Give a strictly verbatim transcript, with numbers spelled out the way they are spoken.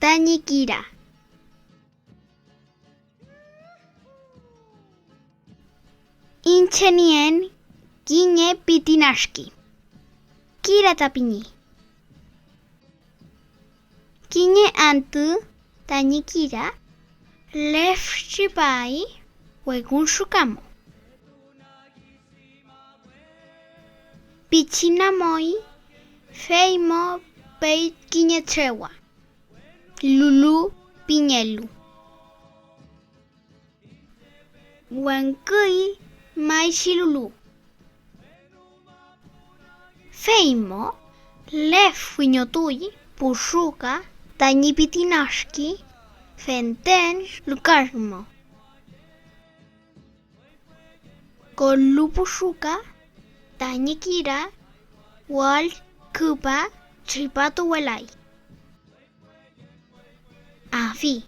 tañi Kira. Inche nien, ¿guiñe pitinaxki? Kira tapiní. ¿Guiñe antü? Tañi Kira. Lef xipay, wegún xuka mo. Pichin namoy, fey mo peit guiñe chewa. Lulú piñelu. Wangüy may xilulú. Fey mo, lef wiñotüy puxuka tañi pitinaxki, fenten lukarg mo. Colú puxuka tañi Kira, wal küpa chipato walay. Afi.